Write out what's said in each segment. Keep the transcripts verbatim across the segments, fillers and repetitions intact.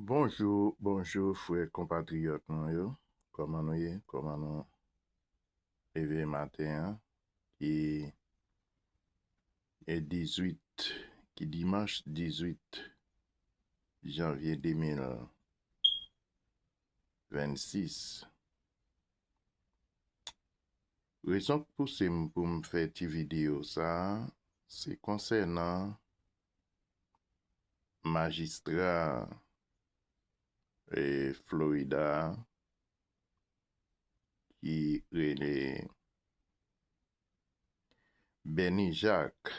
Bonjou, bonjou, frè konpatriyòt nou yo. Kòman nou ye? Kòman nou leve maten an? Ki e dizwit, ki dimanch dizwit janvye de mil vennsis. Rezon k pouse m pou m fè ti videyo sa a, se konsènan majistra, e, Florida a, ki rele Benny Jacques,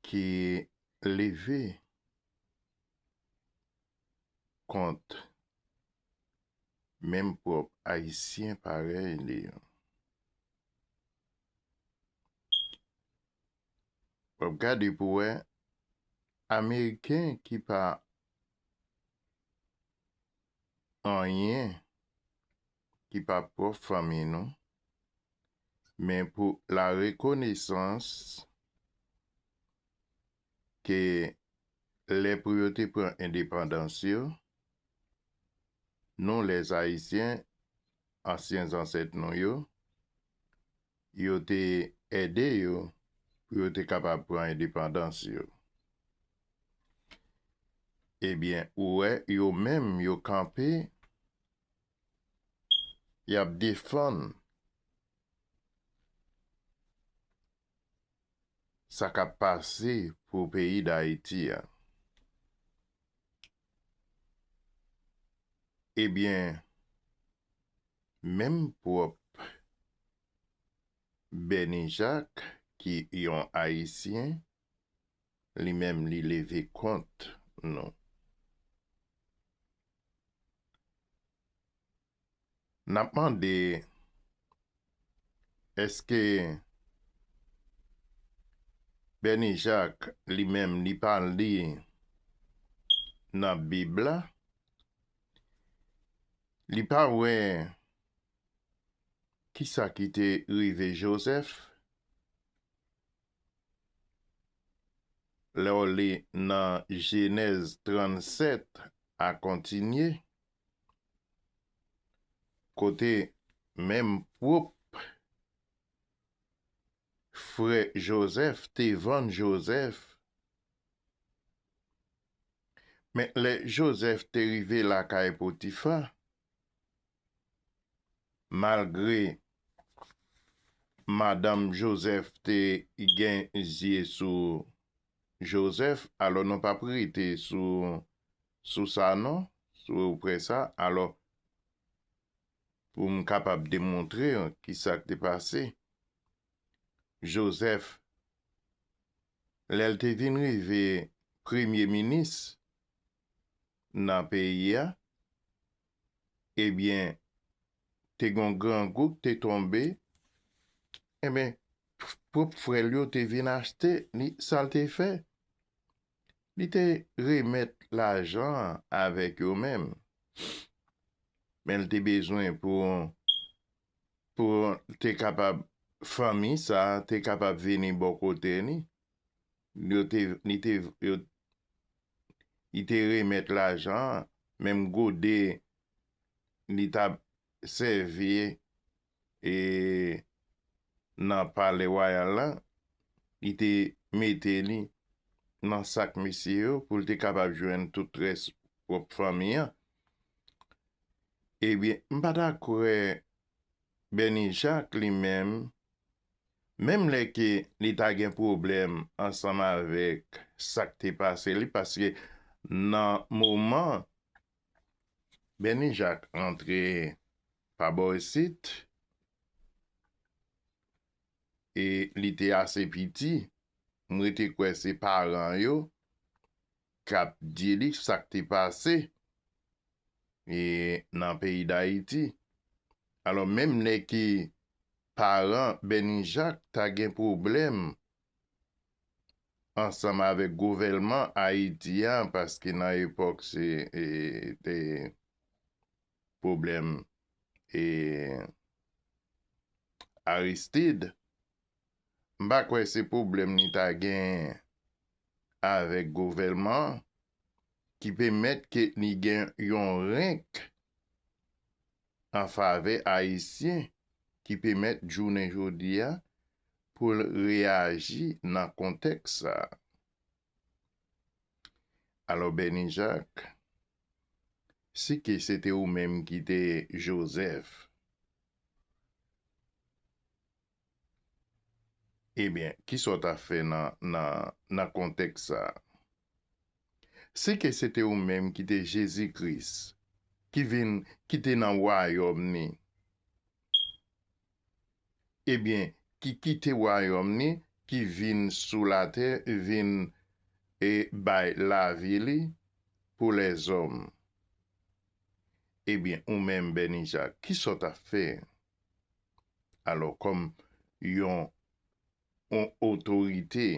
ki leve kont menm pwòp Ayisyen parèy li yo. W ap gade pou wè Ameriken ki pa anyen, ki pa pwòp fanmi nou, men pou la rekonesans ke lè pou yo te pran endepandans yo, nou, lèzayisyen, ansyen zansèt nou yo, yo te ede yo pou yo te kapab pran endepandans yo. Ebyen, ou wè, yo menm, yo kanpe, y ap defann sa k ap pase pou peyi Dayiti a. Ebyen, menm pwòp Benny Jacques, ki yon Ayisyen, li menm li leve kont nou. N ap mande, èske Benny Jacques li menm li pa li nan Bib la? Li pa wè kisa ki te rive Jozèf? Lè w li nan Jenèz trannsèt a kontinye, kote menm pwòp frè Jozèf te vann Jozèf. Men lè Jozèf te rive lakay Potifa, malgre madanm Jozèf te gen zye sou Jozèf, alò nou p ap rete sou, sou sa non, sou pwen sa. Alò, pou m kapab demontre w ki sa k te pase, Jozèf, lè l te vin rive premye minis nan peyi a, ebyen, te gen yon grangou k te tonbe, ebyen, pwòp frè l yo te vin achte li, sa l te fè? Li te remèt lajan an avèk yo menm. Men l te bezwen pou, pou te kapab, fanmi sa a te kapab vini bò kote li. Yo te, li te, yo, li te remèt lajan an, menm gode li t ap sèvi, e, nan palè wayal la, li te mete li nan sak misye yo pou l te kapab jwenn tout rès pwòp fanmi an. Ebyen, m pa ta kwè Benny Jacques li menm, menm lè ke li ta gen pwoblèm ansanm avèk sa k te pase li, paske nan moman Benny Jacques antre pa bò isit, e li te ase piti, m rete kwè se paran yo k ap di li sa k te pase, e, nan peyi Dayiti. Alò, menm lè ke paran Benny Jacques ta gen pwoblèm ansanm avèk gouvèlman Ayiti a, paske nan epòk se, e, te pwoblèm, e, Aristide, m pa kwè se pwoblèm li ta genyen avèk gouvènman ki pèmèt ke li gen yon rank an favè Ayisyen ki pèmèt jounen jodi a pou l reyaji nan kontèks sa a. Alò, Bèni Jak, si ke se te ou menm ki te Jozèf, ebyen, kisa w t ap fè nan, nan, nan kontèks sa a? Si ke se te ou menm ki te Jezi Kris, ki vin, ki te nan wayòm ni, ebyen, ki kite wayòm ni, ki vin sou latè, vin e bay lavi li pou lèzòm. Ebyen, ou menm, Bèni Jak, kisa w t ap fè? Alò, kòm yon, yon otorite,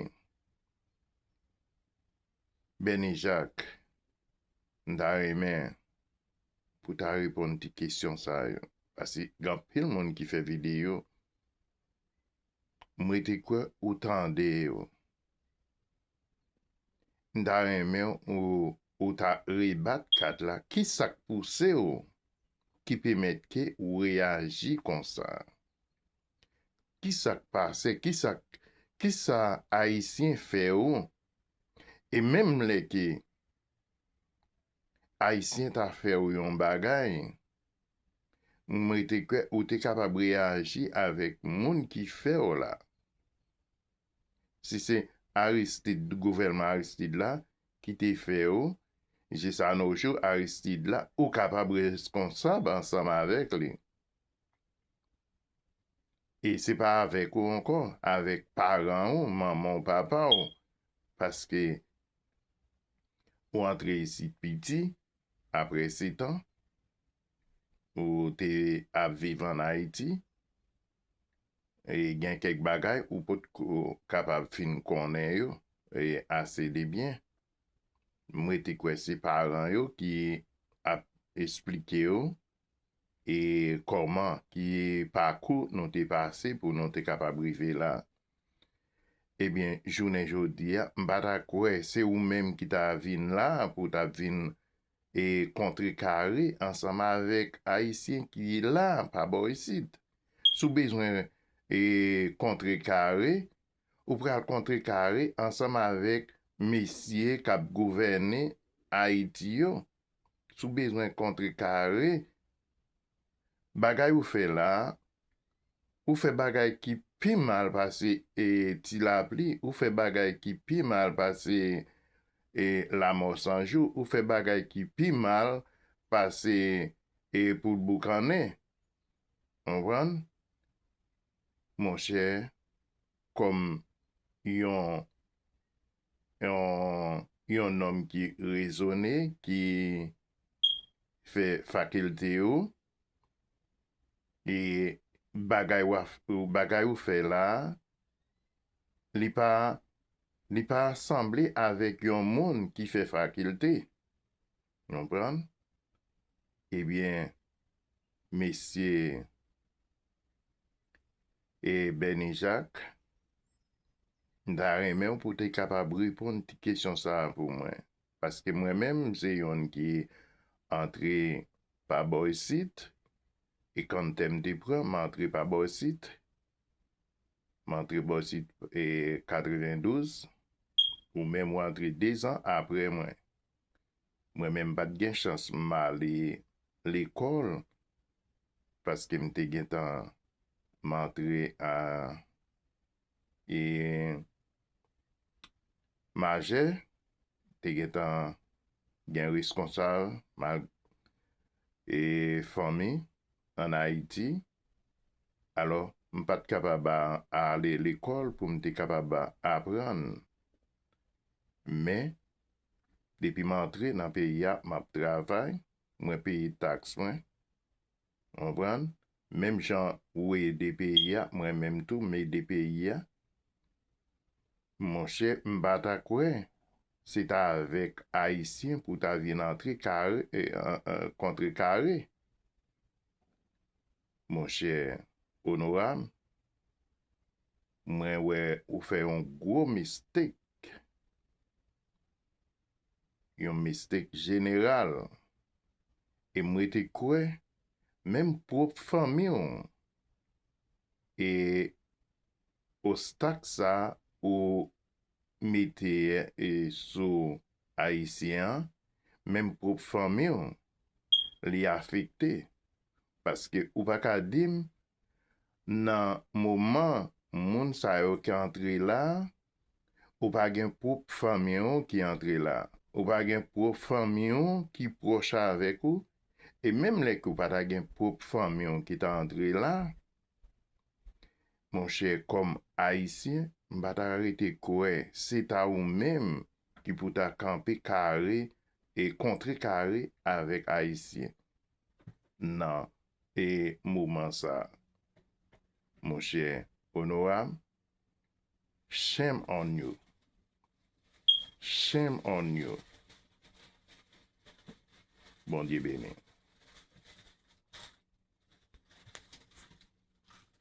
Bèni Jak, m ta renmen pou ta reponn ti kesyon sa yo. Paske gen anpil moun ki fè videyo, m rete kwè ou tande yo. M ta renmen ou, ou ta rebat kat la. Ki sa k pouse w ki pèmèt ke ou reyaji konsa? Ki sa k pase? Ki sa, ki sa Ayisyen fè w? E menm lè ke Ayisyen ta fè w yon bagay, m rete kwè ou te kapab reyaji avèk moun ki fè w la. Si se Aristide, gouvènman Aristide la, ki te fè w, jis a nos jours, Aristide la, ou kapab reskonsab ansanm avèk li. E se pa avèk ou ankò, avèk paran ou, manman w, papa w, paske ou antre isit piti, apre setan, ou te ap viv ann Ayiti, e gen kèk bagay ou potko kapab fin konnen yo, e ase de byen. M rete kwè se paran yo ki ap esplike yo e kòman, ki pakou nou te pase pou nou te kapab rive la. Ebyen, jounen jodi a, m pa ta kwè se ou menm ki ta vin la pou w ta vin e kontrekare ansanm avèk Ayisyen ki la pa bò isit. Si w bezwen e kontrekare, ou pral kontrekare ansanm avèk mesye k ap gouvène Ayiti yo. Si w bezwen kontrekare, bagay ou fè la, ou fè bagay ki pi mal pase e ti lapli, ou fè bagay ki pi mal pase e lamò san jou, ou fè bagay ki pi mal pase e poul boukannen. Konprann? Monchè, kòm yon, yon, yon nonm ki rezone, ki fè fakilte yo, e bagay w ap, bagay ou fè la, li pa, li pa sanble avèk yon moun ki fè fakilte. Konprann? Ebyen, mesye e Bèni Jak, m ta renmen w pou te kapab reponn ti kesyon sa a pou mwen. Paske mwen menm, m se youn ki antre pa bò isit, e kanntè m te pran, m antre pa bò isit, m antre bò isit e katrevendouz, ou menm ou antre dezan apre mwen. Mwen menm, m pa t gen chans m ale lekòl, paske m te gentan, m antre a, e majè, te gentan gen reskonsab, mal, e fanmi ann Ayiti. Alò, m pa t kapab a, ale lekòl pou m te kapab a, aprann. Men, depi m antre nan peyi a, m ap travay, mwen peye taks mwen. Konprann? Menm jan ou ede peyi a, mwen menm tou, m ede peyi a. Monchè, m pa ta kwè se ta avèk Ayisyen pou ta vin antre kare, e, an, an, kontrekare. Monchè onorab, mwen wè ou fè yon gwo mistake. yon mistake jeneral. E m rete kwè, menm pwòp fanmi w, e ostak sa ou mete, e, sou Ayisyen an, menm pwòp fanmi w, li afekte. Paske ou pa ka di m, nan moman moun sa yo ki antre la, ou pa gen pwòp fanmi w ki antre la. Ou pa gen pwòp fanmi w ki pwòch avèk ou. E menm lè ke ou pa ta gen pwòp fanmi w ki ta antre la, monchè, kòm Ayisyen, m pa ta rete kwè se ta ou menm ki pou ta kanpe kare e kontre kare avèk Ayisyen nan e moman sa. Monchè, Onorab, shame on you. Shame on you. Bondye beni.